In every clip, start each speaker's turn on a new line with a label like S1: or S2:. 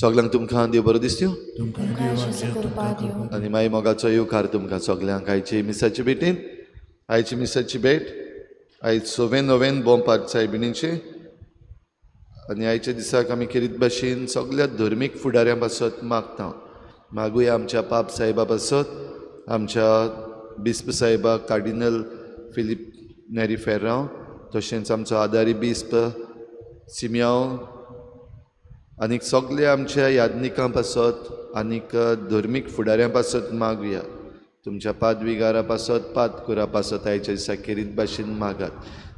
S1: सगल्यांक तुमकां देव बरो दिसत्यो आनी मागीर मोगाचो येवकार तुमकां सगल्यांक आयचे मिसाचे भेटीन. आयची मिसाची भेट आयज सवें नोव्हेन बोंपार सायबिणीचे आनी आयच्या दिसाक आमी खेरीत भाशेन सगल्या धर्मीक फुडाऱ्यां पासत मागता. मागुया आमच्या पाप साहेबा पासत, आमच्या बिस्प साहेबा कार्डिनल फिलीप नेरी फेर्रांव, तशेंच आमचो आदारी बिस्प सिमियांव आनीक सगल्या आमच्या यादनिकां पासत आनीक धर्मीक फुडाऱ्यां पासत मागुया. तुमच्या पादविगारा पासत, पादकुरा पासत आयच्या दिसा खेरीत भाशेन मागात.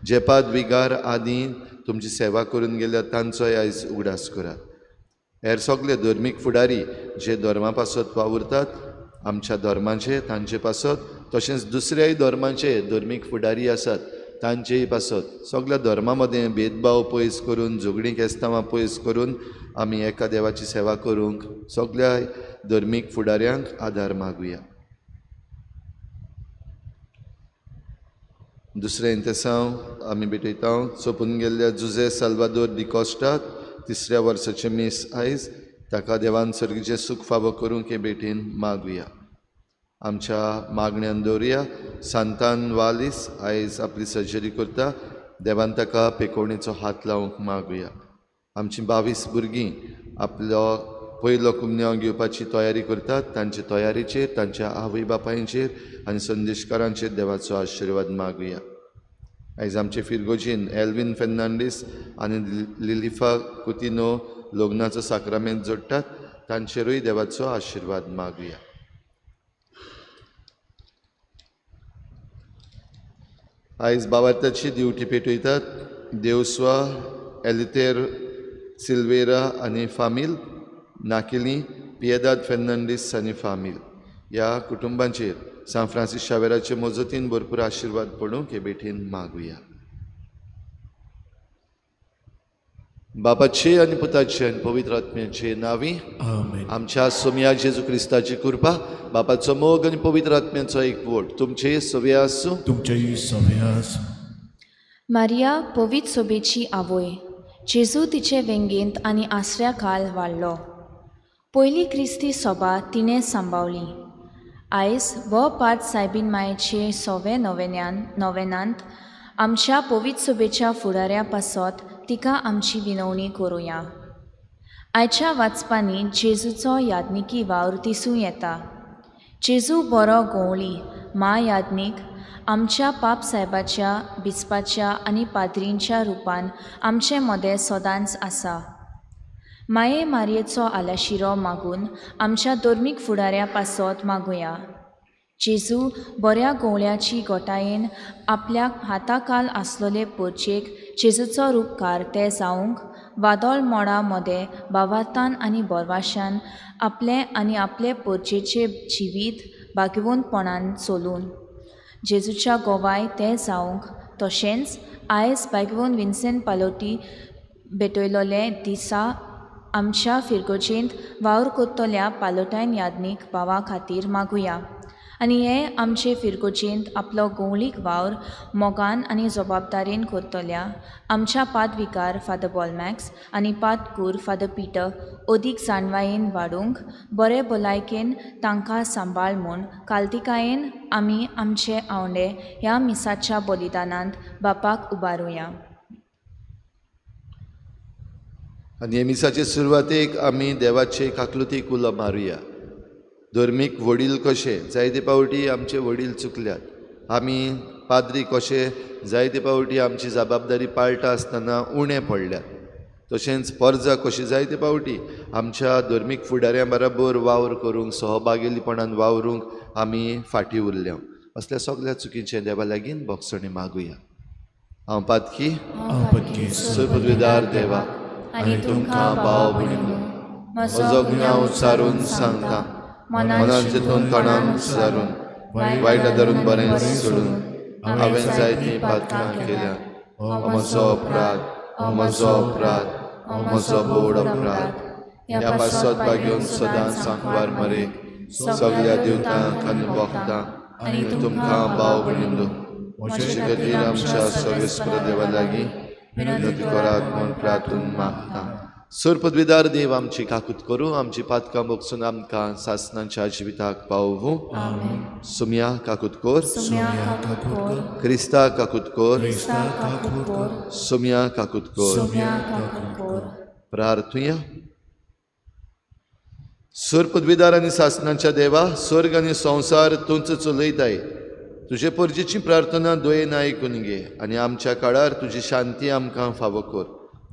S1: जे पादविगार आदी तुमची सेवा करून गेल्या तांचोय आयज उगडास करात. हेर सगळे धर्मीक फुडारी जे धर्मा पासत वावुरतात आमच्या धर्माचे तांचे पासत, तशेंच दुसऱ्याय धर्माचे धर्मीक फुडारी आसात तांचेय पासत, सगळ्या धर्मा मदें भेदभाव पयस करून, झगडीं केस्तांवां पयस करून आमी एका देवाची सेवा करूंक सगळ्या धर्मीक फुडाऱ्यांक आदार मागुया. दुसरें इंतेसांव आमी भेटयता सोंपून गेल्ल्या जुजे साल्वादोर डिकॉस्टा तिसऱ्या वर्साचें मीस आयज, ताका देवान सर्गीचें सूख फावो करूंक हे भेटीन मागुया. आमच्या मागण्यान दवरुया. सांतान वालीस आयज आपली सर्जरी करता, देवान ताका पेकोवणेचो हात लावंक मागुया. आमचीं 22 भुरगीं आपलो पयलो कुमन्यांव घेवपाची तयारी करतात, तांचे तयारीचेर, तांच्या आवय बापायचेर आनी संदेशकारांचेर देवाचो आशिर्वाद मागुया. आयज आमचे फिरगोजीन एल्विन फेर्नांडीस आनी लिलिफा कुतिनो लग्नाचो साक्रामेंत जोडटात, तांचेरूय देवाचो आशिर्वाद मागुया. आयज बावार्थाची दिवटी पेटयतात देवस्वा एलितेर सिल्वेरा आनी फामील, नाकिली पियेदाद फेर्नांडीस आनी फामील ह्या कुटुंबांचेर सांत फ्रांसीस शावेराचे मजतीन भरपूर आशिर्वाद पडूंक हे भेटीन मागुया. बापाचे आनी पुताचे आनी पवित्र आत्म्याचे नांवी आमच्या सोमया जेजू क्रिस्ताची कृपा, बापाचो मोग आनी पवित्र आत्म्याचो एकवट तुमचेय सवे आसूं.
S2: तुमचेय सवे आसूं.
S3: मारिया पवित्र सोबेची आवय, जेजू तिचे वेंगेंत आनी आसऱ्या खाल वाडलो. पयली क्रिस्ती सोबा तिणें सांबावली. आयज व पाट सायबीन मायेचे सवे नोवेनांत आमच्या पवित्र सोबेच्या फुडाऱ्या पासत तिका आमची विनवणी करुया. आयच्या वाचपांनी जेजूचो यादनिकी वावर दिसूं येता. जेजू बरो गवळी मा यादनीक आमच्या पाप साहेबाच्या बिस्पाच्या आनी पाद्रींच्या रुपान आमचे मदें सदांच आसा. माये मारयेचो आलाशिरो मागून आमच्या धर्मीक फुडाऱ्या पासत मागुया. जेजू बऱ्या गवळ्याची गोटायेन आपल्या हाताकाल आसलेले पोरचेक जेजूचो रुपकार ते जावंक वादळ मोडा मदें बावार्थान आनी बोरवाशान आपलें आनी आपले पोरचेचें जिवीत भाग्यवंतपणान चलून जेजूच्या गोवाय ते जावंक, तशेंच आयज भाग्यवंत विन्सेंट पालोटी भेटयलोले दिसा आमच्या फिरगोजेंत वावर करतल्या पालोटायन यादनीक भावा खातीर मागुया आनी हे आमचे फिरगोजेंत आपलो गवळीक वावर मोगान आनी जबाबदारेन करतल्या आमच्या पादविकार फादर बॉलमॅक्स आनी पादकूर फादर पीटर अदीक जाणवायेन वाडूंक बरे भलायकेन तांकां सांबाळ म्हूण कालतिकायेन आमी आमचे आवंडे ह्या मिसाच्या बलिदानांत बापाक उबारुया.
S1: आनी हे मिसाचे सुरवातेक आमी देवाचे काकलुतीक उलो मारुया. धर्मीक वडील कशे जायते पावटी आमचे वडील चुकल्यात, आमी पाद्री कशे जायते पावटी आमची जबाबदारी पाळटा आसतना उणें पडल्यात. तशेंच परजा कशी जायते पावटी आमच्या धर्मीक फुडाऱ्यां बराबर वावर करूंक, सहभागीपणान वावरूंक आमी फाटीं उरल्या. असल्या सगळ्या चुकीचें देवा लागीं भोगसणी मागुया. हांव पातकी सर्वपदवीदार देवा आनी तुमकां भाव भयणींनो म्हजो गुन्यांव उच्चारून सांगता, मनान चिंतून तोंडान उच्चारून वायट धरून बरें सोडून हांवें जायतीं पातकां केल्या. हो म्हजो अपराध, हो म्हजो अपराध, हो म्हजो बोड अपराध. ह्या पासत भाग्योन सदांच सांकवार मरे सगळ्या देवतांक आनी भक्तांक आनी तुमकां भाव भयणींनो म्हजे खातीर आमच्या सर्वेस्पर देवा लागीं विनंती करात म्हूण प्रार्थून मागता. सर्वपदवीदार देव आमची काकूत करूं, आमची पातकां भोगसून आमकां सासणाच्या जिविताक पावोवं. सुम्या काकूत कोर, क्रिस्ता काकूत कोर, सुम्या काकूत कोर. प्रार्थुया. सर्वपदवीदार आनी सासणाच्या देवा, स्वर्ग आनी संवसार तूंच चलयताय. तुजे परजेची प्रार्थना दोयेन आयकून घे आनी आमच्या काळार तुजी शांती आमकां फावो कर.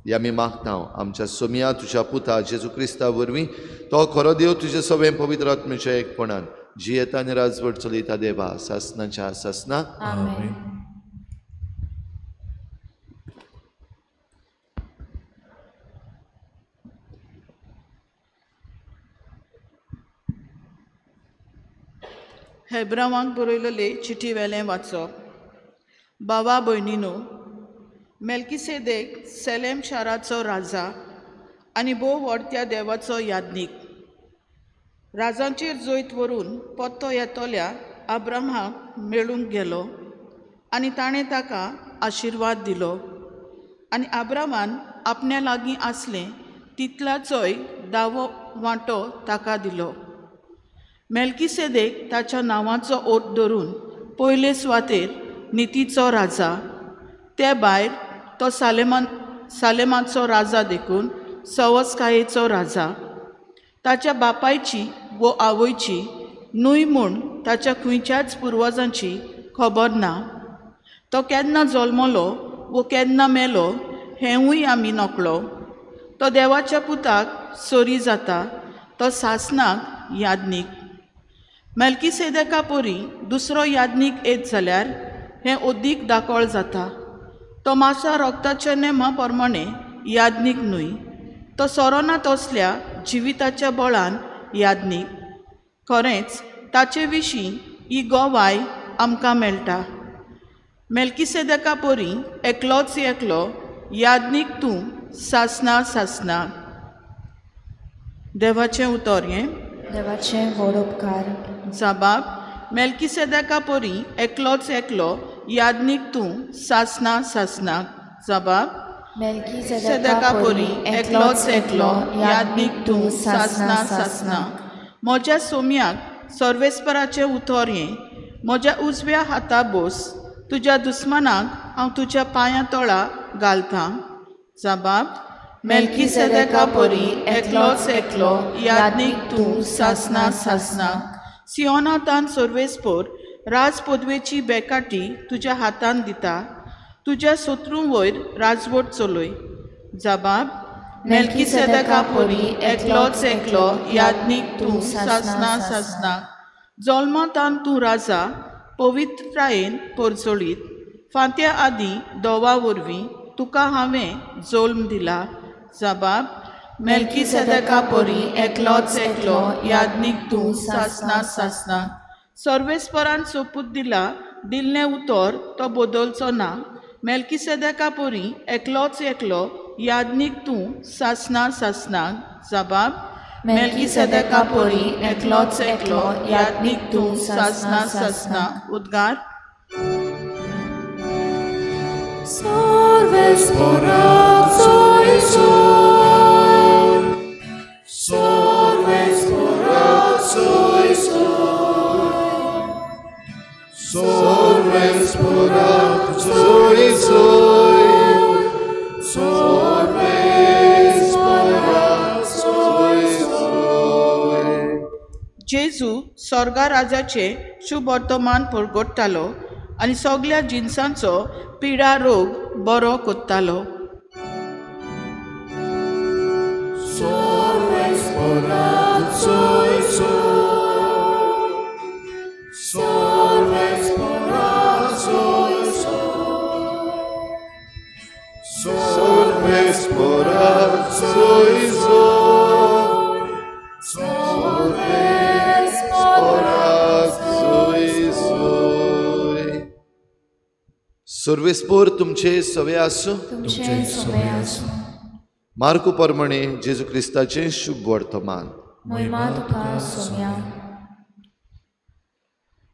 S1: ही आमी मागता आमच्या सोम्या तुज्या पुता जेजू क्रिस्ता वरवीं, तो खरो देव तुजे सगळें पवित्र आत्म्याच्या एकपणान जियेता आनी राजवट चलयता देवा सासणाच्या सासना.
S2: हेब्रावांक बरयलेले चिठी वेलें वाचप. बाबा भयणीनो, मेल्कीसेदेक सेलेम शाराचो राजा आनी भोव व्हडत्या देवाचो याज्ञीक, राजांचेर जैत व्हरून पत्तो येतल्या आब्रामाक मेळूंक गेलो आनी ताणें ताका आशिर्वाद दिलो आनी आब्रामान आपल्या लागीं आसलें तितल्याचोय दावो वांटो ताका दिलो. मेल्कीसेदेक ताच्या नांवाचो ओट धरून पयले सुवातेर नितीचो राजा, ते भायर तो सालेमाचो राजा देखून सवस्कायेचो राजा, ताच्या बापायची वो आवयची न्हय म्हूण ताच्या खंयच्याच पुर्वजांची खबर ना. तो केन्ना जल्मलो वो केन्ना मेलो हेंवूय आमी नकळो. तो देवाच्या पुताक सरी जाता, तो सासणाक याज्ञीक. मेल्कीसेदेका परी दुसरो याज्ञीक येत जाल्यार हें अदीक दाखोळ जाता. तो मासा रोगताच्या नेमा प्रमाणे याज्ञीक न्हय, तो सोरोना तसल्या जिविताच्या बळान याज्ञीक. खरेंच ताचे विशीं ही गोवाय आमकां मेळटा. मेल्कीसेदेका परी एकलोच एकलो याज्ञीक तूं सासना सासना. देवाचें उतर हें.
S3: देवाचें व्हड उपकार.
S2: जबाब मेल्कीसेदेका परी एकलोच एकलो याज्ञीक तूं सासना सासना. जबाब
S3: मेल्कीसेदेका परी एकलोच एकलो याज्ञीक तूं सासना सासना.
S2: म्हज्या सोम्याक सर्वेस्पराचें उतर हें, म्हज्या उजव्या हाता बोस, तुज्या दुस्मानाक हांव तुज्या पांयां तळा घालतां. जबाब मेल्कीसेदेका परी एकलोच एकलो याज्ञीक तूं सासना सासना. सियोनातान सर्वेस्पोर राज पदवेची बेकाटी तुज्या हातान दिता, तुज्या शत्रूं वयर राजवट चलय. जबाब मेल्कीसेदेका परी एकलोच एकलो याज्ञीक तूं सासना सासना. जल्मातान तूं राजा पवित्रायेन परजळीत, फांत्या आदीं दोवा वरवीं तुका हांवें जल्म दिला. जबाब मेल्कीसेदेका परी एकलोच एकलो याज्ञीक तूं सासना सासना. सर्वेस्परान सोपूत दिला, दिल्लें उतर तो बदलचो ना. मेल्कीसेदेका परी एकलोच एकलो याज्ञीक तूं सासना सासना. जबाब मेल्कीसेदेका परी एकलोच एकलो याज्ञीक तूं सासना सासना. उद्गार. जेजू स्वर्गा राजाचे शुभ वर्तमान परगट्टालो आनी सगल्या जिनसांचो पिडा रोग बरो कोत्तालो.
S1: सर्वेस्पोर तुमचे सवे आसूं. मार्कू परमणे जेजू क्रिस्ताचें शुभ वर्तमान.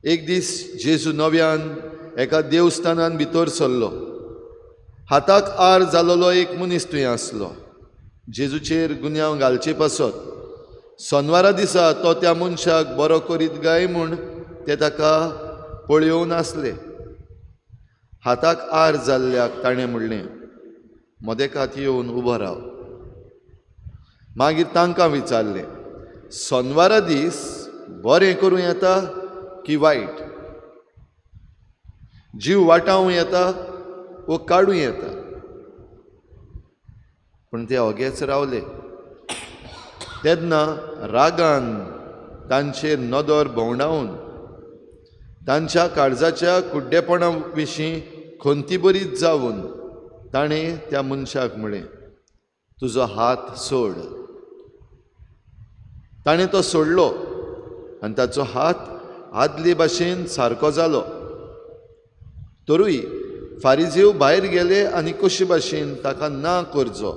S1: एक दीस जेजू नव्यान एका देवस्थानान भितर सरलो. हाताक आर जालोलो एक मनीस थंय आसलो. जेजूचेर गुन्यांव घालचे पासत सोनवारा दिसा तो त्या मनशाक बरो करीत काय म्हूण ते ताका पळयोवन आसले. हाताक आर जाल्ल्याक ताणें म्हणलें, मदेकात येवन उबो राव. मागीर तांकां विचारलें, सोनवारा दीस बरें करूं येता की वायट? जीव वाटावं येता वो काडूं येता? पूण ते ओगेच रावले. तेन्ना रागान तांचेर नदर भोंवडावन तांच्या काळजाच्या कुड्डेपणा विशीं खंतीबरीत जावन ताणें त्या मनशाक म्हळें, तुजो हात सोड. ताणें तो सोडलो आनी ताचो हात आदले भाशेन सारको जालो. तरूय फारिजेव भायर गेले आनी कशे भाशेन ताका ना करचो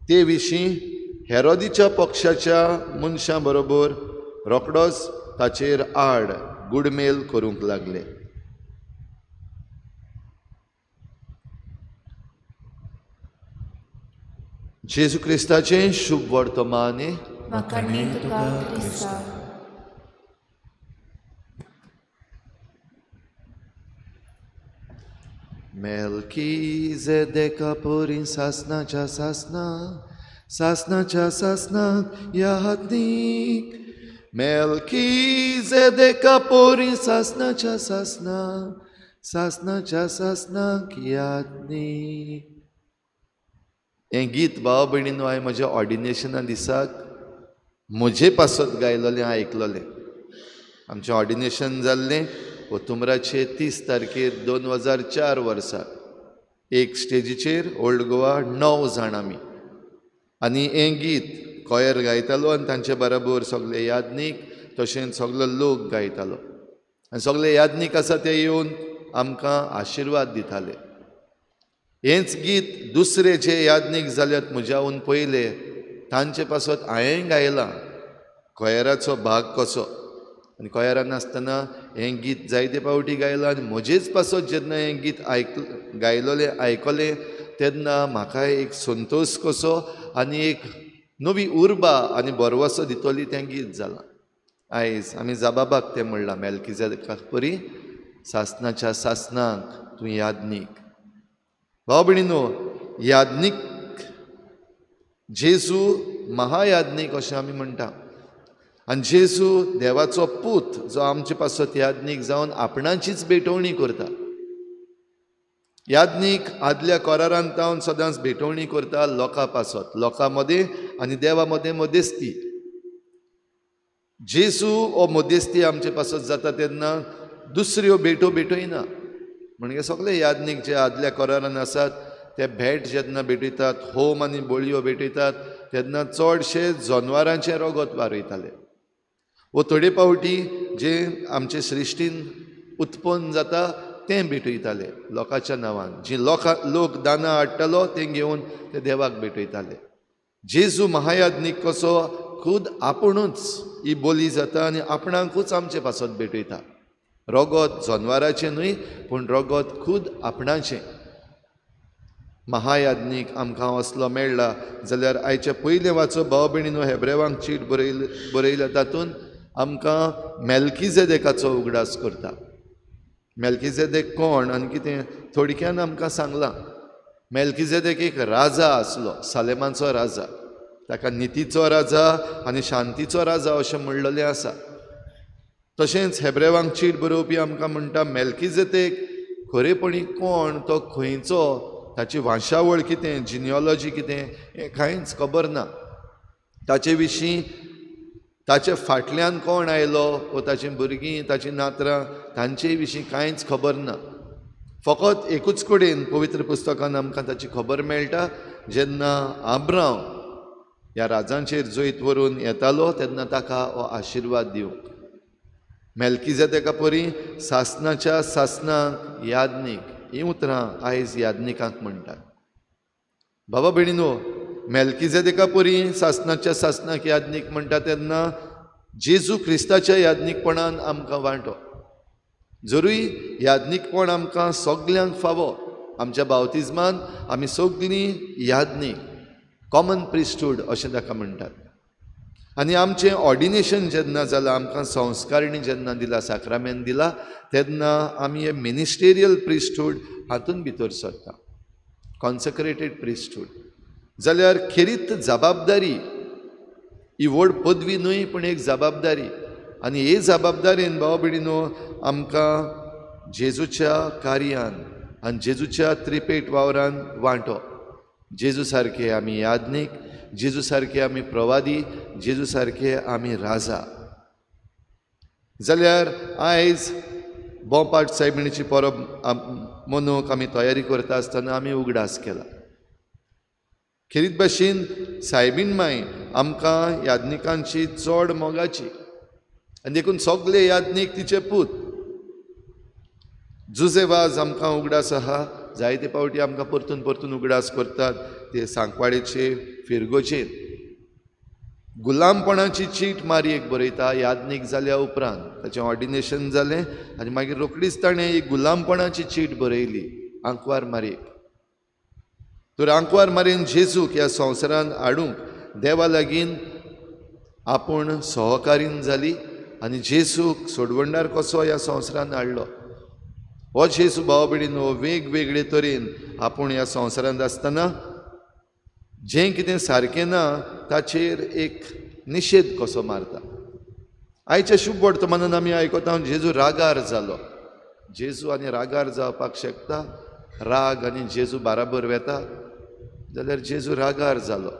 S1: ते विशीं हेरोदीच्या पक्षाच्या मनशां बरोबर रोखडोच ताचेर आड गुडमेल करूंक लागले. जेजू क्रिस्ताचें शुभ वर्तमान. मेल्कीजेदेका परी सासनाच्या सासना, सासनाच्या सासनाक यादनीक. मेल्कीजेदेका परी सासनाच्या सासना, सासनाच्या सासनाक यादनीक. हें गीत भाव भयणीनो हांवें म्हज्या ऑर्डिनेशना दिसाक म्हजे पासत गायलोलें, आयकलोलें. आमचें ऑर्डिनेशन जाल्लें ओतुमराचे 30 तारखेर 2004 वर्सा. एक स्टेजीचेर ओल्ड गोवा 9 जाण आमी, आनी हें गीत कॉयर गायतालो आनी तांचे बराबर सगळे यादनीक तशेंच सगलो लोक गायतालो आनी सगळे यादनीक आसा ते येवन आमकां आशिर्वाद दिताले. हेंच गीत दुसरे जे यादनीक जाल्यात म्हज्याहून पयले तांचे पासत हांवें गायलां, कॉयराचो भाग कसो. आनी कॉयरान आसतना हें गीत जायते फावटी गायलां आनी म्हजेच पासत जेन्ना हें गीत गायलोलें आयकलें तेन्ना म्हाका एक संतोश कसो आनी एक नवी उर्बा आनी भरवसो दितली तें गीत जालां. आयज आमी जाबाबाक तें म्हणलां, मेल्कीजेदेकाक परी सासनाच्या सासनाक तूं यादनीक. भाव भयणीनो, यादनीक जेजू महायादनीक अशें आमी म्हणटा आनी जेजू देवाचो पूत जो आमचे पासत यादनीक जावन आपणाचीच भेटवणी करता. यादनीक आदल्या करारान तावन सदांच भेटवणी करता लोकां पासत, लोकां मदें आनी देवा मदें मध्यस्थी. जेजू हो मध्यस्थी आमचे पासत जाता तेन्ना दुसऱ्यो भेटो भेटयना. म्हणजे सगळे यादनीक जे आदल्या करारान आसात ते भेट जेन्ना भेटयतात, होम आनी बळयो भेटयतात तेन्ना चडशे जनवारांचें रगत वारयताले. वो थोडे फावटी जे आमचे सृश्टीन उत्पन्न जाता तें भेटयताले लोकांच्या नांवान. जी लोक दानां हाडटालो तें घेवन ते देवाक भेटयताले. जेजू महायादनीक कसो खूद आपुणूच ही बोली जाता आनी आपणाकूच आमचे पासत भेटयता. रगत जनवाराचें न्हय पूण रगत खूद आपणाचें. महायादनीक आमकां असलो मेळ्ळा जाल्यार आयचें पयलें वाचो भाव भयणीनो हेब्रेवांक चीट बरयल्या तातूंत आमकां मेल्कीजेदेकाचो उगडास करता. मेल्कीजेदेक कोण आनी कितें थोडक्यान आमकां सांगलां. मेल्कीजेदेक एक राजा आसलो, सालेमाचो राजा. ताका नितीचो राजा आनी शांतीचो राजा अशें म्हणलेलें आसा. तशेंच हेब्रेवांक चीट बरोवपी आमकां म्हणटा मेल्कीजेदेक खरेपणी कोण, तो खंयचो, ताची वांशावळ कितें, जिनियोलॉजी कितें हें कांयच खबर ना. ताचे विशीं ताचे फाटल्यान कोण आयलो वो ताचीं भुरगीं, ताचीं नातरां, तांचे विशीं कांयच खबर ना. फकत एकूच कडेन पवित्र पुस्तकान आमकां ताची खबर मेळटा, जेन्ना आब्रांव ह्या राजांचेर जैत व्हरून येतालो तेन्ना ताका हो आशिर्वाद दिवंक. मेल्कीजेदेका परी सासनाच्या सासनाक याज्ञीक, हीं उतरां आयज याज्ञिकांक म्हणटात. बाबा भयणीनो, मेल्कीजेदेका परी सासनाच्या सासनाक याज्ञीक म्हणटा तेन्ना जेजू क्रिस्ताच्या याज्ञीकपणान आमकां वांटो. जरूय याज्ञीकपण आमकां सगल्यांक फावो, आमच्या बावतिज्मान आमी सगलीं याज्ञीक, कॉमन प्रिस्टूड अशें ताका म्हणटात. आनी आमचें ऑर्डिनेशन जेन्ना जालां, आमकां संस्कारणी जेन्ना दिला, साक्रामेंत दिला, तेन्ना आमी हे मिनिस्टेरियल प्रिस्टूड हातूंत भितर सरता, कॉन्सेक्रेटेड प्रिस्टूड. जाल्यार खेरीत जबाबदारी ही व्हड पदवी न्हय, पूण एक जबाबदारी. आनी हे जबाबदारेन भाव भयणीनो आमकां जेजूच्या कार्यान आनी जेजूच्या त्रिपेट वावरान वांटो. जेजू सारके आमी याज्ञीक, जेजू सारके आमी प्रवादी, जेजू सारके आमी राजा. जाल्यार आयज बोंपाट सायबिणीची परब मनोवंक आमी तयारी करता आसतना आमी उगडास केला. खेरीत भाशेन सायबीण माय आमकां याज्ञिकांची चड मोगाची आनी देखून सगळे याज्ञीक तिचे पूत. जुजे वाज आमकां उगडास आहा, जायते फावटी आमकां परतून परतून उगडास करतात ते सांकवाळेचे फिरगोचेर. गुलामपणाची चीट मारयेक बरयता याज्ञीक जाल्या उपरांत, ताचें ऑर्डिनेशन जालें आनी मागीर रोखडीच ताणें एक गुलामपणाची चीट बरयली आंकवार मारयेक. तर आंकवार मारयेन जेजूक ह्या संवसारांत हाडूंक देवा लागीं आपूण सहकारीन जाली आनी जेजूक सोडवणदार कसो ह्या संवसारांत हाडलो. हो जेजू भाव भयणीनो वेगवेगळे तरेन आपूण ह्या संवसारांत आसतना जें कितें सारकें ना ताचेर एक निशेध कसो मारता. आयच्या शुभ वर्तमानान आमी आयकता जेजू रागार जालो. जेजू आनी रागार जावपाक शकता, राग आनी जेजू बाराबर वेता जाल्यार जेजू रागार जालो.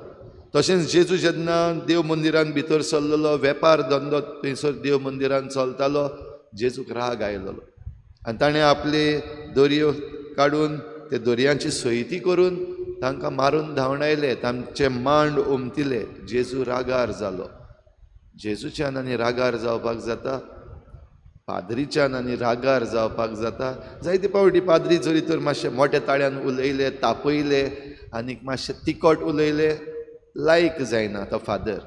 S1: तशेंच जेजू जेन्ना देव मंदिरान भितर सरलेलो, वेपार धंदो थंयसर देव मंदिरान चलतालो, जेजूक राग आयलेलो आनी ताणें आपले दोरयो काडून ते दोरयांची सयती करून तांकां मारून धांवडायले, तांचे मांड उमतिले. जेजू रागार जालो. जेजूच्यान आनी रागार जावपाक जाता, पाद्रीच्यान आनी रागार जावपाक जाता. जायते फावटी पाद्री जरी तर मातशे मोठ्या ताळ्यान उलयले, तापयले आनीक मातशे तिखट उलयले, लायक जायना तो फादर.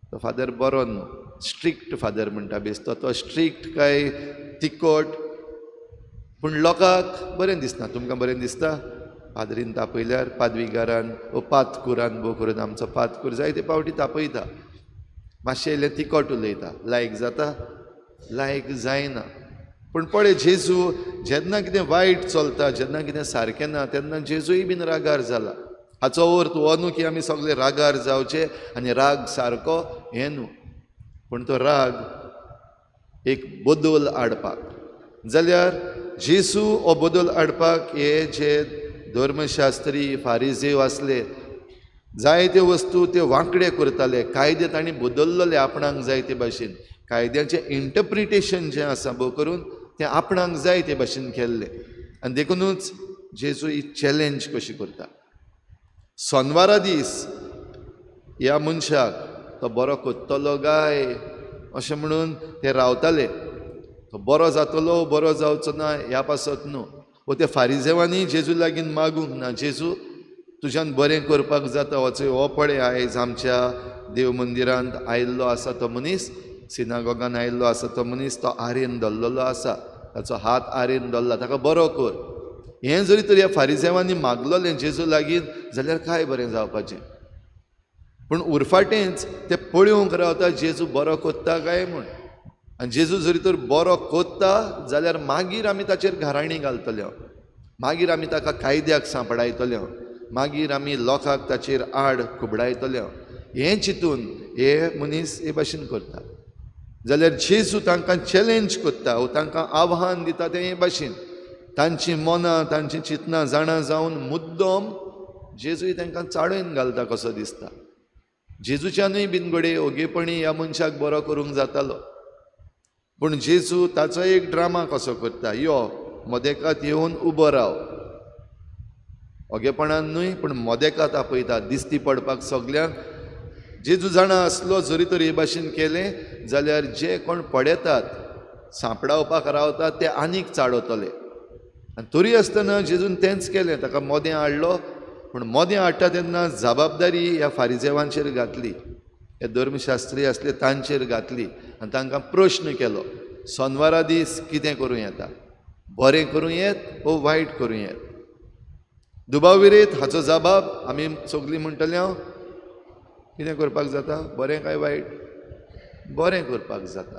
S1: तो फादर बरो न्हू, स्ट्रिक्ट फादर म्हणटा बेस्तो, तो स्ट्रिक्ट काय तिखट, पूण लोकांक बरें दिसना. तुमकां बरें दिसता पाद्रीन तापयल्यार? पादविगारान वो पातकुरान भोव करून आमचो पातकूर जायते फावटी तापयता, मातशें इल्लें तिखट उलयता, लायक जाता? लायक जायना. पूण पळय जेजू जेन्ना कितें वायट चलता, जेन्ना कितें सारकें ना, तेन्ना जेजूय बीन रागार जाला. हाचो अर्थ हो न्हू की आमी सगळे रागार जावचे आनी राग सारको हें न्हू, पूण तो राग एक बदल हाडपाक. जाल्यार जेजू हो बदल हाडपाक हे जे धर्मशास्त्री फारिजेव आसले, जायते वस्तू ते वांकडे करताले, कायदे तांणी बदल्लेले आपणाक जाय ते भाशेन, कायद्याचें इंटरप्रिटेशन जें आसा भोव करून तें आपणाक जाय ते भाशेन केल्लें. आनी देखुनूच जेजू ही चॅलेंज कशी करता. सोनवारा दीस ह्या मनशाक तो बरो कोत्तलो काय अशें म्हणून ते रावताले, तो बरो जातलो बरो जावचो ना ह्या पासत न्हू. वो ते फारिजेवांनी जेजू लागीं मागूंक ना, जेजू तुज्यान बरें करपाक जाता, वचय हो पळय आयज आमच्या देव मंदिरांत आयिल्लो आसा तो मनीस, सिनागोगान आयिल्लो आसा तो मनीस, तो आरेन धरलेलो आसा, ताचो हात आरेन धरला, ताका बरो कर. हें जरी तर ह्या फारिजेवांनी मागलोलें जेजू लागीं जाल्यार काय बरें जावपाचें. पूण उरफाटेंच ते पळोवंक रावता जेजू बरो कोत्ता काय म्हूण. आनी जेजू जरी तर बरो कोत्ता जाल्यार मागीर आमी ताचेर घाराणी घालतले, मागीर आमी ताका कायद्याक सांपडायतले, मागीर आमी लोकांक ताचेर आड खुबडायतले. हें चिंतून हे मनीस हे भाशेन करता. जाल्यार जेजू तांकां चॅलेंज करता वो तांकां आव्हान दिता तें हे भाशेन, तांची मनां तांची चिंतनां जाणा जावन मुद्दम जेजूय तांकां चाळोवन घालता कसो दिसता. जेजूच्यानूय बीन घडये ओगेपणी ह्या मनशाक बरो करूंक जातालो, पूण जेजू ताचो एक ड्रामा कसो करता, यो मदेकात येवन उबो राव. ओगेपणान न्हय पूण मदेकात आपयता दिसती पडपाक सगल्यांक. जेजू जाणा आसलो जरी तर हे भाशेन केलें जाल्यार जे कोण पळयतात सांपडावपाक रावतात ते आनीक चाळवतले. आनी तरी आसतना जेजून तेंच केलें, ताका मोदें हाडलो. पूण मोदें हाडटा तेन्ना जबाबदारी ह्या फारिजेवांचेर घातली, हे धर्मशास्त्री आसले तांचेर घातली आनी तांकां प्रश्न केलो, सोनवारा दीस कितें करूं येता, बरें करूं येत वो वायट करूं येत? दुबाव विरेत हाचो जबाब आमी सगळीं म्हणटले हांव कितें करपाक जाता, बरें काय वायट? बरें करपाक जाता.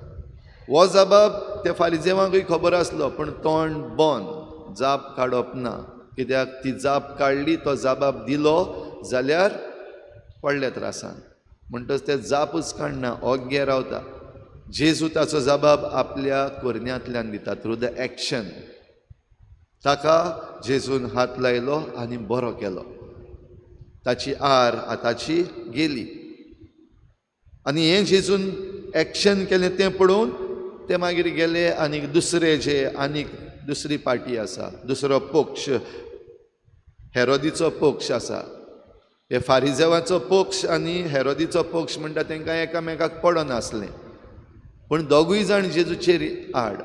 S1: हो जबाब ते फारिजेवांकूय खबर आसलो, पूण तोंड बंद, जाप काडप ना. कित्याक ती जाप काडली, तो जबाब दिलो जाल्यार पडले त्रासान, म्हणटच ते जापूच काडना, ओग्गे रावता. जेजू ताचो जबाब आपल्या करण्यांतल्यान दिता, थ्रू the action. ताका जेजून हात लायलो आनी बरो केलो, ताची आर आतांची गेली. आनी हें जेजून एक्शन केलें तें पळोवन ते मागीर गेले आनी दुसरे जे आनीक दुसरी पार्टी आसा, दुसरो पक्ष, हेरोदीचो पक्ष आसा. हे फारिजेवाचो पक्ष आनी हेरोदीचो पक्ष म्हणटा तांकां एकामेकाक पडनासलें, पूण दोगूय जाण जेजूचेर आड.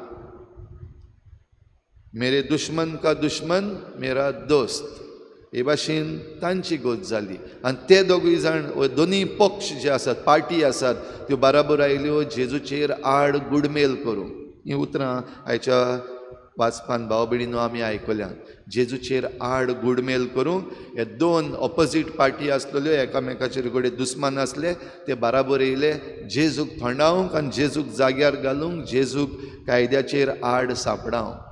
S1: मेरे दुश्मन का दुश्मन मेरा दोस्त, हे भाशेन तांची गोत जाली. आनी ते दोगूय जाण दोनूय पक्ष जे आसात, पार्टी आसात, त्यो बाराबर आयल्यो जेजूचेर आड गुडमेल करूंक. हीं उतरां आयच्या वाचपान भाव भयणीनो आमी आयकल्यात. जेजूचेर आड गुडमेल करूंक हे दोन ऑपोजीट पार्टी आसलेल्यो, एकामेकाचेर घडये दुस्मान आसले, ते बाराबर येयले जेजूक थंडावंक आनी जेजूक जाग्यार घालूंक, जेजूक कायद्याचेर आड सांपडावंक.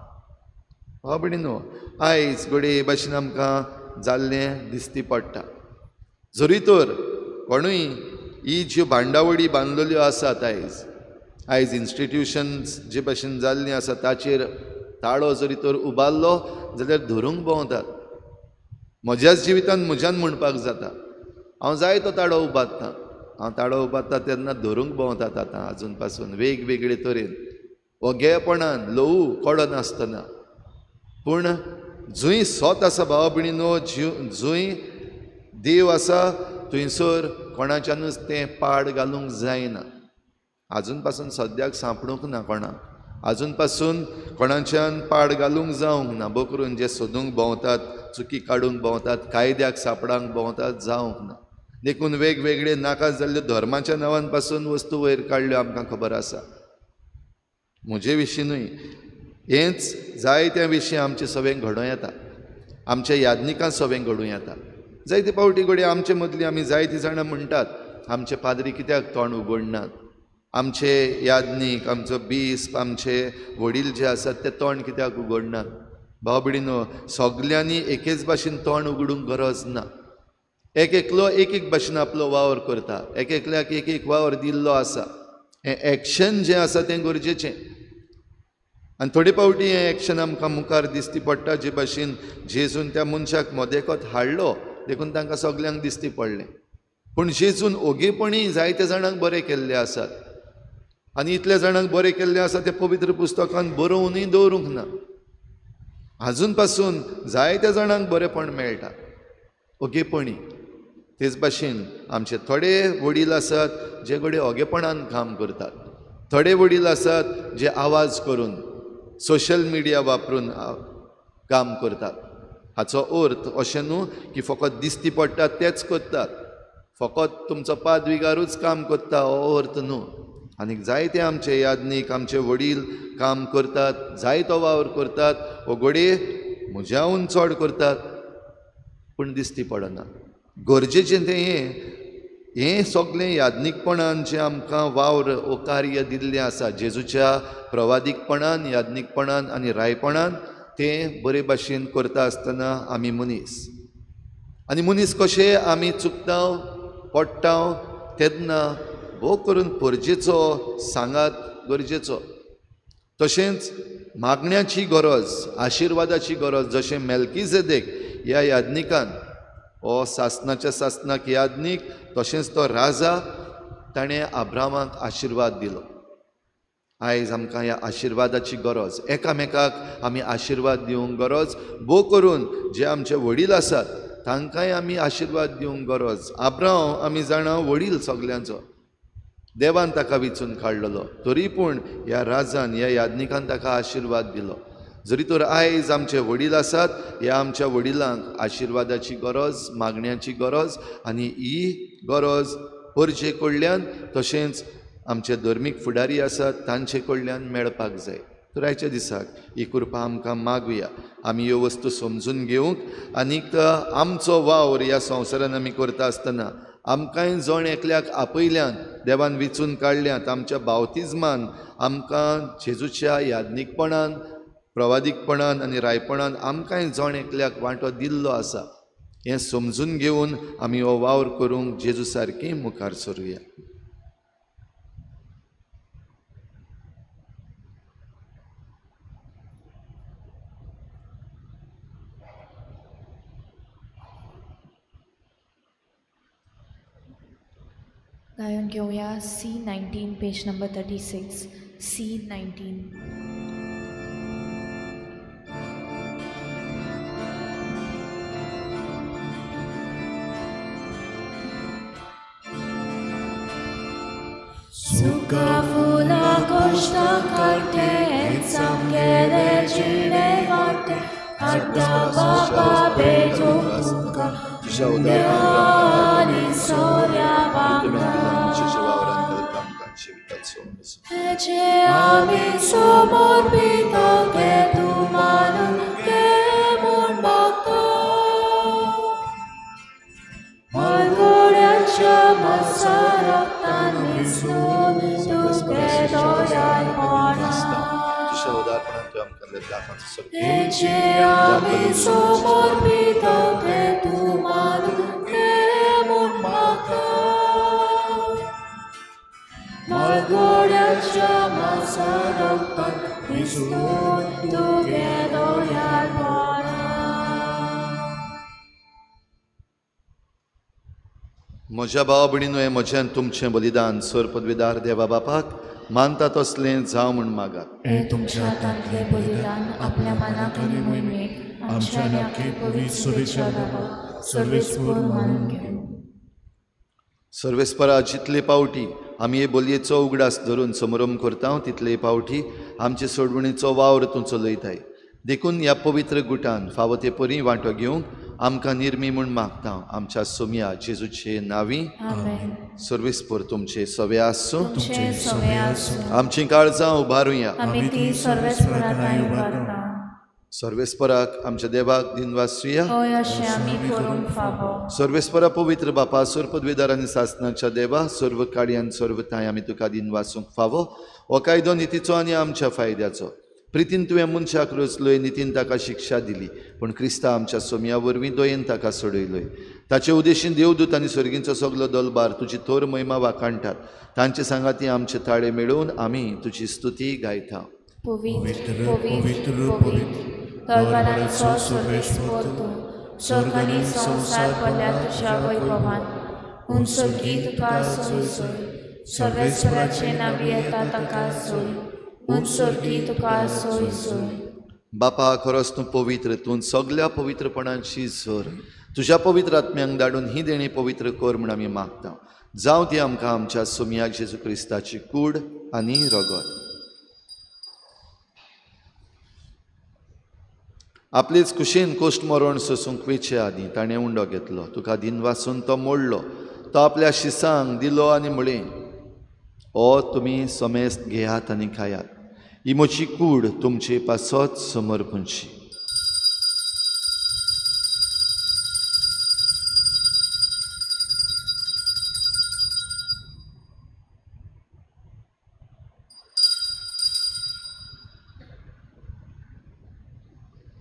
S1: भाव भयणीनो आयज घडये हे भाशेन आमकां जाल्लें दिसती पडटा. जरी तर कोणूय ही ज्यो बांदावळी बांदलेल्यो आसात आयज, आयज इन्स्टिट्युशन्स जे भाशेन जाल्लीं आसा ताचेर ताळो जरी तर उबारलो जाल्यार धरूंक भोंवतात. म्हज्याच जिवितान म्हज्यान म्हणपाक जाता, हांव जाय तो ताळो उबारता, हांव ताळो उबारता तेन्ना धरूंक भोंवतात आतां आजून पासून वेगवेगळे तरेन, ओगेपणान ल्हवू कळनासतना. पूण जंय सोत आसा भावा भयणीनो, जंय देव आसा थंयसर कोणाच्यानूच तें पाड घालूंक जायना. आजून पासून सद्याक सांपडूंक ना कोणाक, आजून पासून कोणाच्यान पाड घालूंक जावंक ना. बोकरून जे सोदूंक भोंवतात, चुकी काडूंक भोंवतात, कायद्याक सांपडांक भोंवतात, जावंक ना. देखून वेगवेगळे नाका जाल्ले धर्माच्या नांवान पासून वस्तू वयर काडल्यो आमकां खबर आसा. म्हजे विशीं न्हय, हेंच जायत्या विशीं आमचें सगळें घडोवं येता, आमच्या यादनिकां सगळें घडूं येता. जायते फावटी घडये आमचे मदलीं आमी जायतीं जाणां म्हणटात, आमचे पाद्री कित्याक तोंड उगडनात, आमचे यादनीक, आमचो बिस्प, आमचे वडील जे आसात ते तोंड कित्याक उगडनात? भाव भयणीनो सगल्यांनी एकेच भाशेन तोंड उगडूंक गरज ना. एक एकलो एक एक भाशेन आपलो वावर करता, एक एकल्याक एक एक वावर दिल्लो आसा. हें एक्शन जें आसा तें गरजेचें. आनी थोडे फावटी हें एक्शन आमकां मुखार दिसती पडटा, जे भाशेन जेजून त्या मनशाक मदेकत हाडलो देखून तांकां सगल्यांक दिसती पडलें. पूण जेजून ओगेपणी जायते जाणांक बरें केल्ले आसात आनी इतल्या जाणांक बरें केल्लें आसा तें पवित्र पुस्तकान बरोवनूय दवरूंक ना. आजून पासून जायत्या जाणांक बरेंपण मेळटा ओगेपणी. तेच भाशेन आमचे थोडे वडील आसात जे घडये ओगेपणान काम करतात, थोडे वडील आसात जे आवाज करून सोशल मिडिया वापरून काम करतात. हाचो अर्थ अशें न्हू की फकत दिसती पडटात तेच करतात, फकत तुमचो पादविगारूच काम करता हो अर्थ न्हू. आनीक जायते आमचे यादनीक, आमचे वडील काम करतात, जायतो वावर करतात, वो घडये म्हज्याहून चड करतात, पूण दिसती पडना. गरजेचें तें हें हें सगळें यादनीकपणान जें आमकां वावर वो कार्य दिल्लें आसा जेजूच्या प्रवादीकपणान, यादनीकपणान आनी रायपणान, तें बरे भाशेन करता आसतना आमी मनीस, आनी मनीस कशें आमी चुकता पडटा तेन्ना भोव करून परजेचो सांगात गरजेचो. तशेंच मागण्याची गरज, आशिर्वादाची गरज. जशें मेल्कीजेदेक ह्या याज्ञिकान, हो सासनाच्या सासनाक याज्ञीक, तशेंच तो राजा, ताणें अब्रामाक आशिर्वाद दिलो. आयज आमकां ह्या आशिर्वादाची गरज, एकामेकाक आमी आशिर्वाद दिवंक गरज, भोव करून जे आमचे वडील आसात तांकांय आमी आशिर्वाद दिवंक गरज. अब्राम आमी जाणा वडील सगल्यांचो, देवान ताका विचून काडलेलो, तरी पूण ह्या राजान, ह्या याज्ञिकान ताका आशिर्वाद दिलो. जरी तर आयज आमचे वडील आसात, ह्या आमच्या वडिलांक आशिर्वादाची गरज, मागण्याची गरज, आनी ही गरज परजे कडल्यान तशेंच आमचे धर्मीक फुडारी आसात तांचे कडल्यान मेळपाक जाय. तर आयच्या दिसाक ही कृपा आमकां मागुया, आमी ह्यो वस्तू समजून घेवंक आनीक आमचो वावर ह्या संवसारान आमी करता आसतना आमकांय जण एकल्याक आपयल्यान देवान विचून काडल्यात, आमच्या बावतिज्मान आमकां जेजूच्या याज्ञिकपणान, प्रवादीकपणान आनी रायपणान आमकांय जण एकल्याक वांटो दिल्लो आसा. हें समजून घेवन आमी हो वावर करूंक जेजू सारकी मुखार सरुया.
S3: गायन घेवया C19 page number 36, C19. सुका फुला कोश्टा काडटे सामकेले जिणे वाटे हाडटा बाबा बेजो तुका आनी सोऱ्या वांगडा हेचे आमी समर्पिता के तूं मानून घे म्हूण मागता. म्हालगड्यांच्या मासा रगतान मिसळून तुगे दयाळपणा हेचे आमी समर्पिता के तूं मानून घे म्हूण मागता. म्हालगड्यांच्या मासा रगतान मिसळून तुगे दयाळपणा.
S1: म्हज्या भावा भयणीनो, हें म्हजें आनी तुमचें बलिदान सर पदवीदार देवा बापाक मानता तसलें जावं म्हूण मागात.
S3: हें तुमच्या हातांतलें बलिदान आपल्या मनाक आनी मोहिमेक आमच्या आनी आख्खे पवित्र सभेच्या देवाक सर्वेस्पर मानून घेवं.
S1: सर्वेस्परा, जितले पावटी आमी हे बोलयेचो उगडास धरून समरंभ करता तितले पावटी आमचे सोडवणीचो वावर तूं चलयताय. देखून ह्या पवित्र गुटान फावो ते परी वांटो घेवंक आमकां निर्मी म्हूण मागता. आमच्या सोमया जेजूचे नांवी. सर्वेस्पर तुमचे सवे आसूं. आमचीं काळजां उबारुया. सर्वेस्पराक आमच्या देवाक दिनवासुया. सर्वेस्परा पवित्र बापा, सर्व पदवीदार आनी सासनाच्या देवा, सर्व काळी आनी सर्व तांय आमी तुका दिनवासूंक फावो. हो कायदो नितीचो आनी आमच्या फायद्याचो. प्रितीन तुवें मनशाक रचलोय, नितीन ताका शिक्षा दिली, पूण क्रिस्ता आमच्या सोमया वरवीं दयेन ताका सोडयलोय. ताचे उद्देशीन देवदूत आनी सर्गींचो सगलो दलबार तुजी थोर महिमा वाखाणटात. तांचे सांगाती आमचे ताळे मेळोवन आमी तुजी स्तुती गायता.
S3: पवित्र पवित्र पवित्र दरबारांचो सर्वेस्पर तूं, स्वर्ग आनी संवसार भरल्या तुज्या वैभवान. उंच सर्गी तुका सोय सोय, सर्वेस्पराचे नांवी येता ताका सोय, उंच सर्गी तुका सोय सोय.
S1: बापा, खरोच तूं पवित्र, तूं सगल्या पवित्रपणाची झर. तुज्या पवित्र आत्म्यांक धाडून ही देणी पवित्र कर म्हूण आमी मागता. जावं ती आमकां आमच्या सोमया जेजू क्रिस्ताची कूड आनी रगत. आपलेच कुशीन कोश्ट मरण सोसूंक वेचे आदीं ताणें उंडो घेतलो, तुका दिनवासून तो मोडलो, तो आपल्या शिसांक दिलो आनी म्हळें, ओ तुमी समेस्त घेयात आनी खायात, ही म्हजी कूड तुमचे पासत समर्पणची.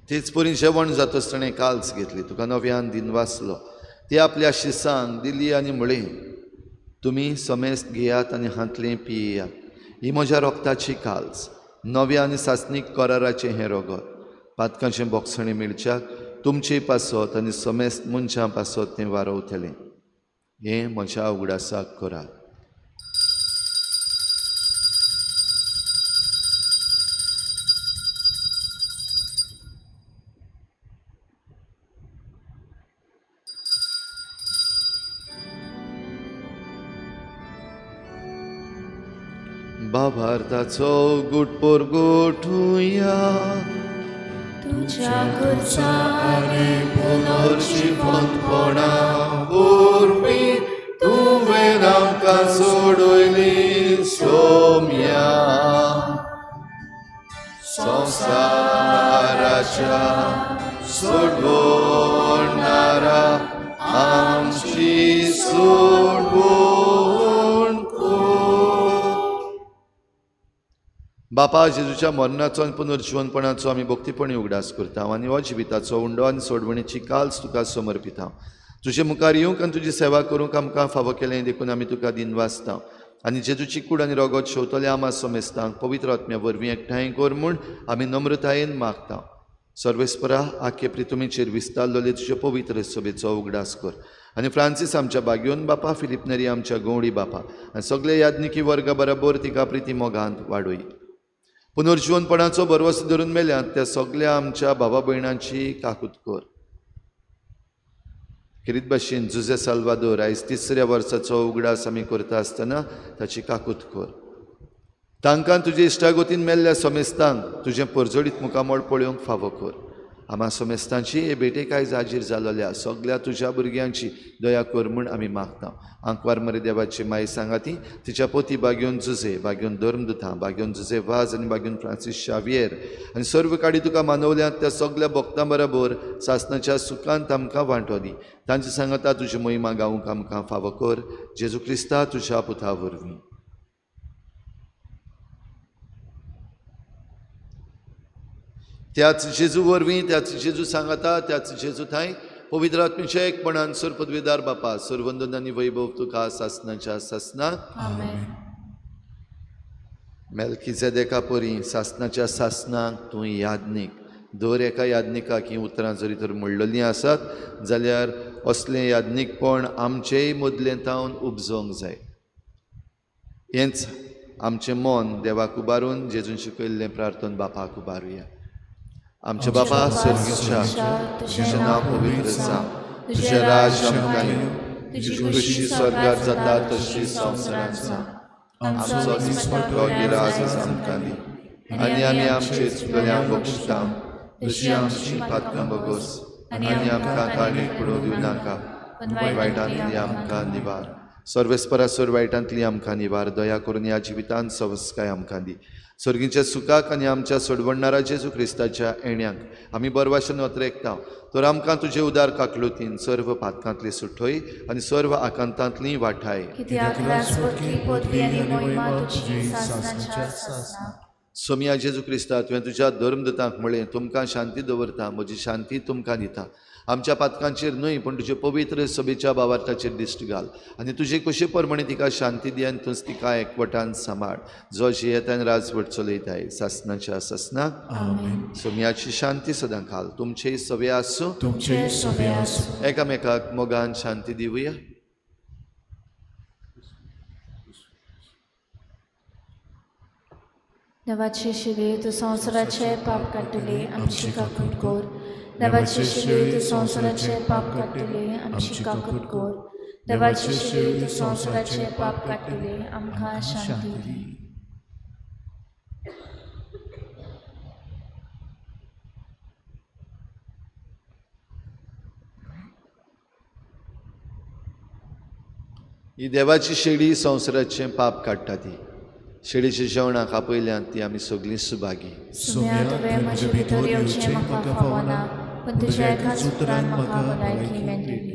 S1: तेच परी जेवण जातच ताणें काल्स घेतली, तुका नव्यान दिनवासलो, ती आपल्या शिसांक दिली आनी म्हळें, तुमी समेस्त घेयात आनी हांतलें पियेयात, ही म्हज्या रोगताची काल्स, नव्या आनी सासणीक कराराचें हें रगत पातकांचें बोगसणें मेळच्याक तुमचे पासत आनी समेस्त मनशां पासत तें वारवतलें. हें म्हज्या उगडासाक करात. भावार्थाचो गुटपोर गोठुया
S3: तुज्या खुर्सा आनी
S1: पुनर्जिवंतपणा वरवीं तुवें आमकां सोडयली सोम्या. संवसाराच्या सोडवणारा आमची सोडवण कर. बापा, जेजूच्या मरणाचो आनी पुनर्जिवनपणाचो आमी भक्तीपणी उगडास करता आनी हो जिविताचो उंडो आनी सोडवणेची काल्स तुका समर्पिता. तुजे मुखार येवंक आनी तुजी सेवा करूंक आमकां फावो केलें देखून आमी तुका दिनवासता आनी जेजूची कूड आनी रगत शेवतले आमा समेस्तांक पवित्र आत्म्या वरवीं एकठांय कर म्हूण आमी नम्रतायेन मागता. सर्वेस्परा, आखे प्रितुमीचेर विस्तारलेले तुजे पवित्र सभेचो उगडास कर आनी फ्रांसीस आमच्या बाग्योन बापा, फिलीप नेरी आमच्या गवळी बापा आनी सगळे याज्ञिकी वर्गा बरोबर तिका प्रिती मोगांत वाडोय. पुनर्जिवनपणाचो भरवस धरून मेल्यात त्या सगळ्या आमच्या भावा भयणांची काकूत कर. खेरीत भाशेन जुझे साल्वादोर आयज तिसऱ्या वर्साचो उगडास आमी करता आसतना ताची काकूत कर. तांकां तुजे इश्टागतीन मेल्ल्या समेस्तांक तुजें परजळीत मुखामळ पळोवंक फावो कर. आमा समेस्तांची हे भेटेक आयज हाजीर जालोल्या सगळ्या तुज्या भुरग्यांची दया कर म्हूण आमी मागता. आंकवार मरे देवाची माई सांगाती तिच्या पोती बाग्योन जुझे, बाग्योन धर्मदुतां, बाग्योन जुझे वाज आनी बाग्योन फ्रांसीस शावियर आनी सर्व काडी तुका मानवल्यात त्या सगळ्या भक्तां बरोबर सासणाच्या सुखांत आमकां वांटो दी. तांचे सांगाता तुजी महिमा गावंक आमकां फावो कर. जेजू क्रिस्ता तुज्या पुता वरवीं. त्याच जेजू वरवीं, त्याच जेजू सांगाता, त्याच जेजू थांय पवित्र आत्म्याच्या एकपणान सर पदवीदार बापा, सरवंदन आनी वैभव तुका सासणाच्या सासणाक. मेल्कीजेदेका परी सासणाच्या सासणाक तूं याज्ञीक. दर एका याज्ञिकाक हीं उतरां जरी तर म्हणलेलीं आसात जाल्यार असलें याज्ञीकपण आमचेय मदलें तावन उपजोवंक जाय. हेंच आमचें मन देवाक उबारून जेजून शिकयल्लें प्रार्थन बापाक उबारुया. आमच्या बापा स्वर्गीच्या, तुजें नांव पवित्र जावं, तुजें राज्य आमकां येवं, तुजी खुशी स्वर्गार जाता तशी संवसारांत जावं. आमचो दिसपट्टो गिरास आमकां दी आनी आमी आमचे चुकल्यांक बक्षिता तशी आमची पातकां बगोस आनी आमकां काणेक पडूं दिवं नाका, वायटांतली आमकां निवार. सर्वेस्परासर वायटांतली आमकां निवार. दया करून ह्या जिवितांत सवस्काय आमकां दी. स्वर्गीच्या सुखाक आनी आमच्या सोडवणणारा जेजू क्रिस्ताच्या येण्याक आमी बरवाशन अत्रेकता तर आमकां तुजे उदार काकलुतीन सर्व पातकांतली सुठोय आनी सर्व आकांतांतली वाठाय. सोमया जेजू क्रिस्ता, तुवें तुज्या धर्मदूतांक म्हळें, तुमकां शांती दवरता, म्हजी शांती तुमकां दिता. आमच्या पातकांचेर न्हय पूण तुजे पवित्र सभेच्या भावार्थाचेर दिश्ट घाल आनी तुजे कशे प्रमाणे तिका शांती दी आनी तूंच तिका एकवटान सांबाळ, जो जियेतान राजवट चलयताय सासणाच्या सासणाक. सोमयाची शांती सदां खाल तुमचेय सवे आसूं. एकामेकाक मोगान शांती दिवया.
S3: देवाचे शिवे तूं संवसाराचे पाप काडटले आमची काकूट कर. देवाचे शिवे तूं संवसाराचे पाप काडटले आमची काकूट कर. देवाचे शिवे तूं संवसाराचे पाप काडटले आमकां शांती दी.
S1: ही देवाची शेळी संवसाराचें पाप काडटा. ती शेळीच्या जेवणाक आपयल्यान ती आमी सगळीं सुभागी.
S3: सुम्या, तुवें म्हजे भितर येवचें म्हाका फावना, पूण तुज्या एकाच उतरान म्हाका भलायकी मेळटली.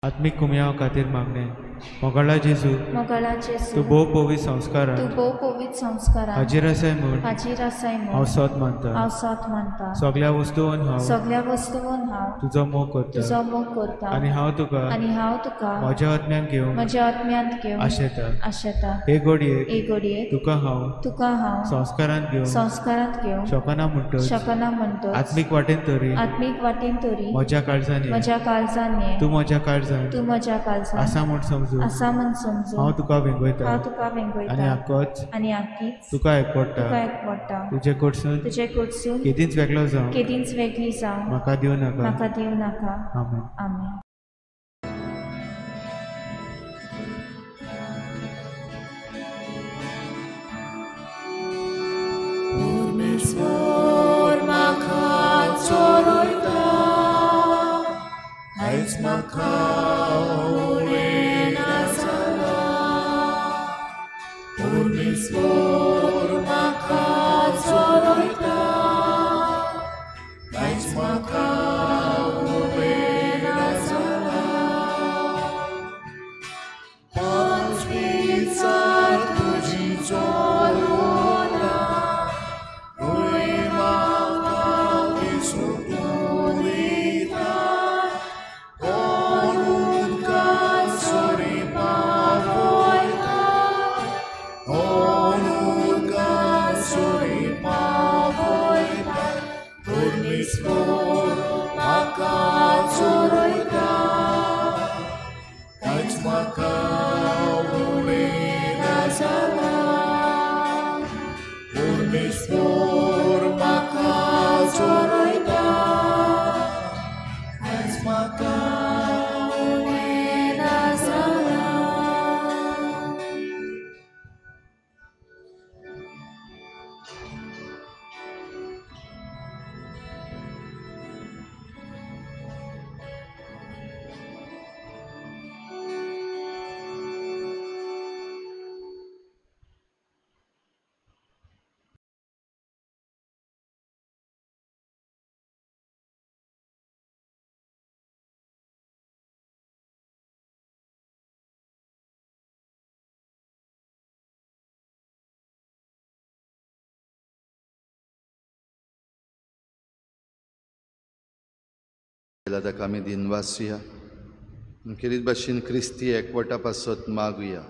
S4: आत्मीक कुमयाव खातीर मागणें. मोगाळा जेजू,
S3: मोगाळा जेजू,
S4: तूं भोव पवित्र संस्कारान,
S3: तूं भोव पवित्र संस्कारान
S4: हाजीर आसाय म्हूण,
S3: हाजीर आसाय म्हूण
S4: हांव सत मानता,
S3: हांव सत मानता.
S4: सगळ्या वस्तून हांव,
S3: सगळ्या वस्तून हांव
S4: तुजो मोग करता,
S3: तुजो मोग करता.
S4: आनी हांव तुका,
S3: आनी हांव तुका
S4: म्हज्या आत्म्यान घेवंक,
S3: म्हज्या आत्म्यांत घेवंक
S4: आशेता,
S3: आशेता.
S4: हे घडयेक,
S3: हे घडयेक
S4: तुका हांव,
S3: तुका हांव
S4: संस्कारांत घेवंक,
S3: संस्कारांत घेवंक
S4: शकना म्हणटच,
S3: शकना म्हणटच,
S4: आत्मीक वाटेन तरी,
S3: आत्मीक वाटेन तरी
S4: म्हज्या काळजान,
S3: म्हज्या काळजान ये,
S4: तूं म्हज्या काळजान,
S3: तूं म्हज्या काळजान
S4: आसा म्हूण समजून,
S3: आसा म्हूण समजून
S4: हांव तुका वेंगयता,
S3: हांव तुका वेंगयता.
S4: आनी आकोच,
S3: आनी आकीच
S4: तुका एकवडटा,
S3: तुका एकवडटा.
S4: तुजे कडसून,
S3: तुजे कडसून
S4: केदींच वेगळो जावं,
S3: केदींच वेगळी जावं
S4: म्हाका दिवं नाका,
S3: म्हाका दिवं नाका.
S4: आमेन.
S3: आमेन.
S5: परमेश्वर म्हाका चोरयता, आयज म्हाका उणें ना जालां. परमेश्वर म्हाका चोरयता, आयज म्हाका उणें ना जालां. पंचवीसार तुजी चोरोना, तुवें म्हाका दिसूंक उरयता, कोण उदकां सरी पावयता, कोण उदकां सरी पावयता. परमेश्वर म्हाका चोरयता, कांयच म्हाका उणें ना जालां. परमेश्वर म्हाका चोरयता, कांयच म्हाका
S3: उणें ना जालां.
S1: ताका आमी दिनवासुया. खेरीत भाशेन क्रिस्ती एकवटा पासत मागुया.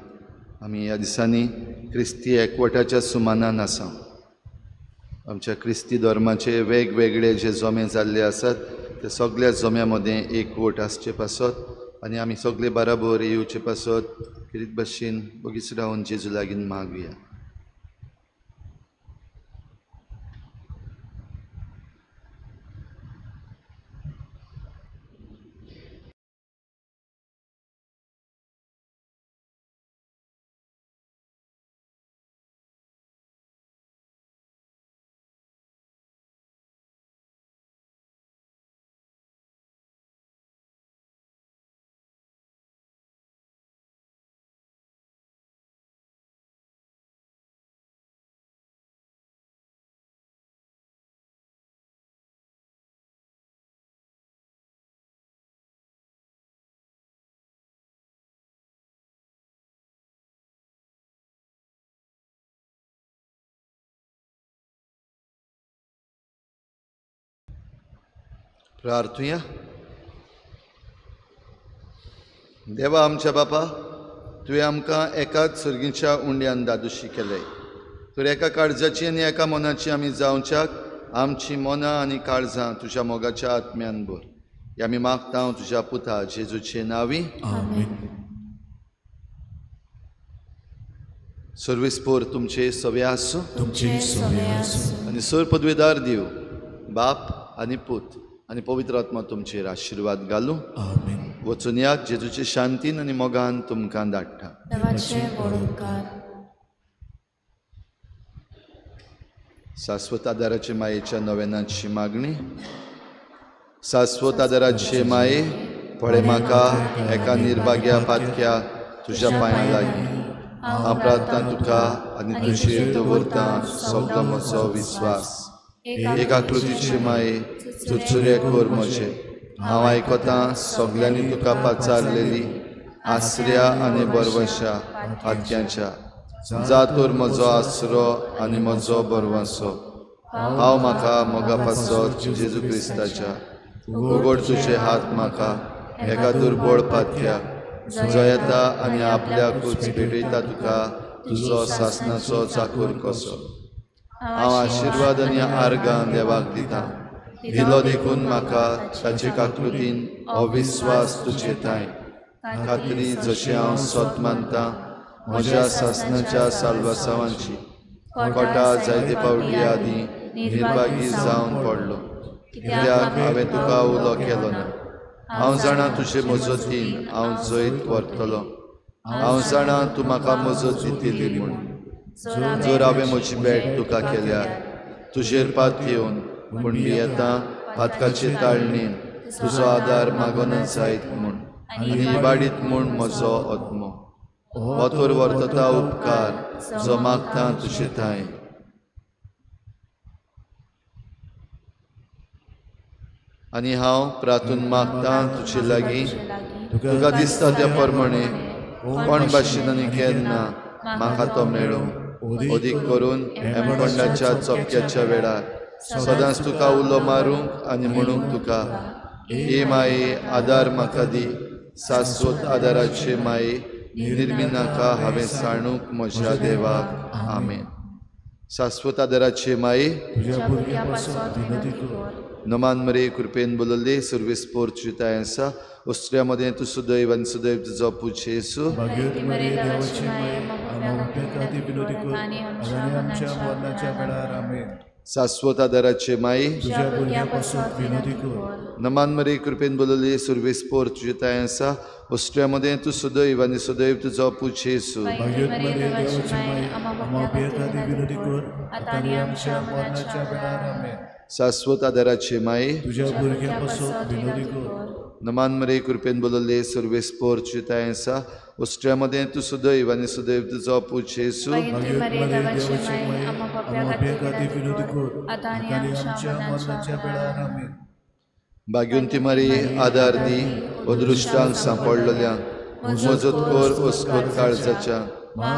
S1: आमी ह्या दिसांनी क्रिस्ती एकवटाच्या सुमानान आसा. आमच्या क्रिस्ती धर्माचे वेगवेगळे जे जमे जाल्ले आसात ते सगळ्या जम्या मदें एकवट आसचे पासत आनी आमी सगळे बराबर येवचे पासत खेरीत भाशेन बगीच रावन जेजू लागीं मागुया. प्रार्थुया. देवा आमच्या बापा, तुवें आमकां एकाच सर्गीच्या उंड्यान दादोशी केले तर एका काळजाची आनी एका मनाची आमी जावच्याक आमची मनां आनी काळजां तुज्या मोगाच्या आत्म्यान भर. हे आमी मागता तुज्या पुता जेजूचे नांवी.
S5: आमेन.
S1: सर्वेस्पोर तुमचे सवे आसूं,
S5: तुमचे सवे आसूं.
S1: आनी सर पदवेदार देव बाप आनी पूत आनी पवित्र आत्मा तुमचेर आशिर्वाद घालूं.
S5: आमेन.
S1: वचून यात जेजूचे शांतीन आनी मोगान तुमकां धाडटा.
S3: देवाचे व्हड उपकार.
S1: शाश्वत आदाराचे मायेच्या नव्यानाची मागणी. शाश्वत आदाराचे माये, पळय म्हाका एका निर्भाग्या पातक्या तुज्या पांयां लागीं. हांव प्रार्थना तुका आनी तुजेर दवरता सगळो म्हजो विस्वास. एका कृतीची माये चुरचुरे कर म्हजे. हांव आयकतां सगल्यांनी तुका पाचारलेली आसऱ्या आनी बरवशा आत्यांच्या जा तर म्हजो आसरो आनी म्हजो बरवासो हांव म्हाका मोगा पासत जेजू क्रिस्ताच्या उगड तुजे हात म्हाका एका दुर्बळ पात्याक जो येता आनी आपल्याकूच भेटयता तुका तुजो सासनाचो चाकूर कसो. हांव आशिर्वाद आनी आर्गां देवाक दिता दिलो देखून म्हाका ताचे काकृतीन अविस्वास तुजे थांय खात्री जशें हांव सत मानता म्हज्या सासनाच्या साल्वासावांची कोटा जायते पावटी आदीं निर्भागी जावन पडलो कित्याक हांवें तुका उलो केलो ना. हांव जाणा तुजे मजतीन हांव जैत व्हरतलो. हांव जाणा तूं म्हाका मजत दितली म्हूण. जर हांवें म्हजी भेट तुका केल्यार तुजेर पात येवन पूण भियेता पातकाचे ताळणेन तुजो आदार मागोना जायत म्हूण आनी इबाडीत म्हूण म्हजो आत्मो हो तर वर्तता उपकार जो मागता तुजे थांय. आनी हांव प्रातून मागता तुजे लागीं तुका दिसता त्या प्रमाणे कोण भाशेन आनी केन्ना म्हाका तो मेळूं अदीक करून हेमकोंडाच्या चपक्याच्या वेळार सदांच तुका उलो मारूंक आनी म्हणूंक तुका हे माये आदार म्हाका दी शाश्वत आदाराचे माये निर्मिनाका हांवें साणूंक म्हज्या देवाक. आमेन. शाश्वत आदाराचे माये नमान मरे कृपेन बोलले सर्वीस पोर्चुताय आसा ऑस्ट्रिया मदें तूं सुदैव आनी सुदैव तुजो पूत जेजू. शाश्वत आदाराचे माये नमान मरे कृपेन बोलले सर्वीस पोर्चुताय आसा ऑस्ट्रिया मदें तूं सुदैव आनी सुदैव तुजो पूत जेजू. शाश्वत आदाराचे माये नमान मरे कृपेन बोलले सर्वेस पोर्चुताय आसा ऑस्ट्रिया मदें तूं सुदैव आनी सुदैव तुजो पूत जेजू. भाग्यवंती मरे आदार दी अदृश्टांक सांपडलेल्यांक मजत कर अस्कोत काळजाच्या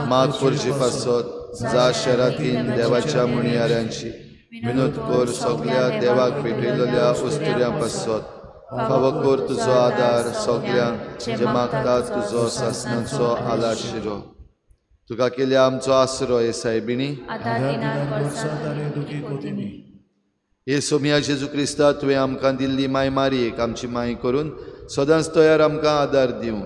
S1: माग करचे पासत जा शरातीन देवाच्या म्हणयाऱ्यांची विनोद कर सगळ्या देवाक भेटयलेल्या अस्तुऱ्यां पासत फावो कर तुजो आदार सगळ्यांक जे मागता तुजो सासनाचो आलाशिरो. तुका केल्या आमचो आसरो हे सायबिणी. हे सोमिया जेजू क्रिस्ता तुवें आमकां दिल्ली माय मारयेक आमची माय करून सदांच तयार आमकां आदार दिवं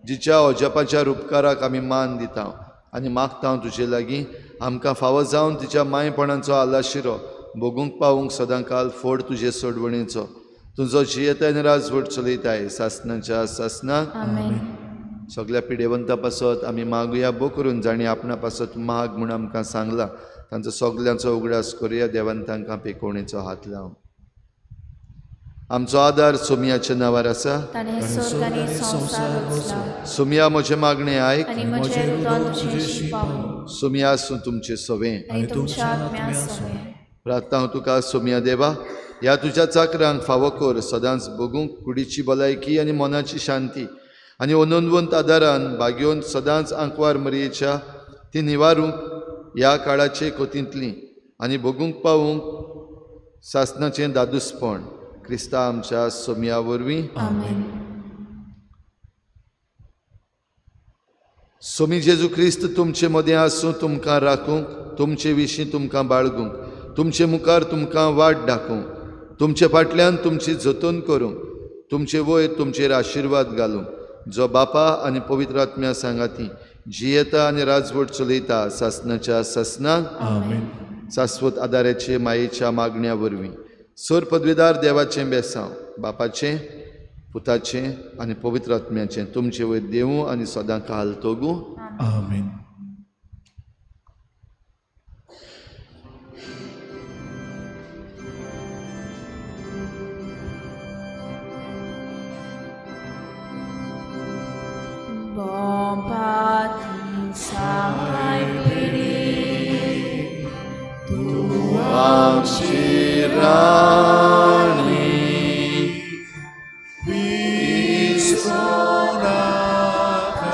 S1: जिच्या अजापाच्या रुपकाराक आमी मान दिता आनी मागता तुजे लागीं आमकां फावो जावन तिच्या मायपणाचो आलाशिरो भोगूंक पावूंक सदांकाल फोड तुजे सोडवणेचो तुजो जियेताय आनी राजवट चलयताय सासनाच्या सासनाक. सगळ्या पिडेवंता पासत आमी मागुया बो करून जाणी आपणा पासत माग म्हूण आमकां सांगलां तांचो सगल्यांचो उगडास करुया देवान तांकां पेकोवणेचो हात लावन. आमचो आदार सोमियाच्या नांवार आसा. सोमिया म्हजें मागणें आयक. सोमिया आसूं तुमचें सवें. प्रार्थना हांव तुका सोमिया देवा ह्या तुज्या चाकरांक फावो कर सदांच भोगूंक कुडीची भलायकी आनी मनाची शांती आनी अनंतवंत आदारान भाग्योवन सदांच आंकवार मरयेच्या ती निवारूंक ह्या काळाचे कोतींतली आनी भोगूंक पावूंक सासनाचें दादूसपण क्रिस्ता आमच्या सोमिया वरवीं. सोमी जेजू क्रिस्त तुमचे मदें आसूं तुमकां राखूंक तुमचे विशीं तुमकां बाळगूंक तुमचे मुखार तुमकां वाट दाखोवंक तुमचे फाटल्यान तुमची जतन करूंक तुमचे वयर तुमचेर आशिर्वाद घालूंक जो बापा आनी पवित्र आत्म्या सांगाती जियेता आनी राजवट चलयता सासनाच्या सासनाक. शाश्वत आदाराचे मायेच्या मागण्या वरवीं सर पदवीदार देवाचें बेसांव बापाचें पुताचें आनी पवित्र आत्म्याचें तुमचे वयर देवूं आनी सदां काल तोगूं.
S4: आमेन.
S5: तूं आमची राणी विसरूं नाका.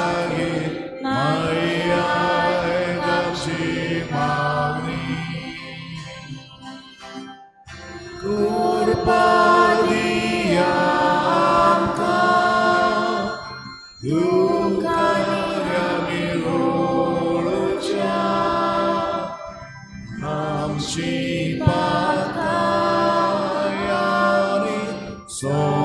S5: सोंपता.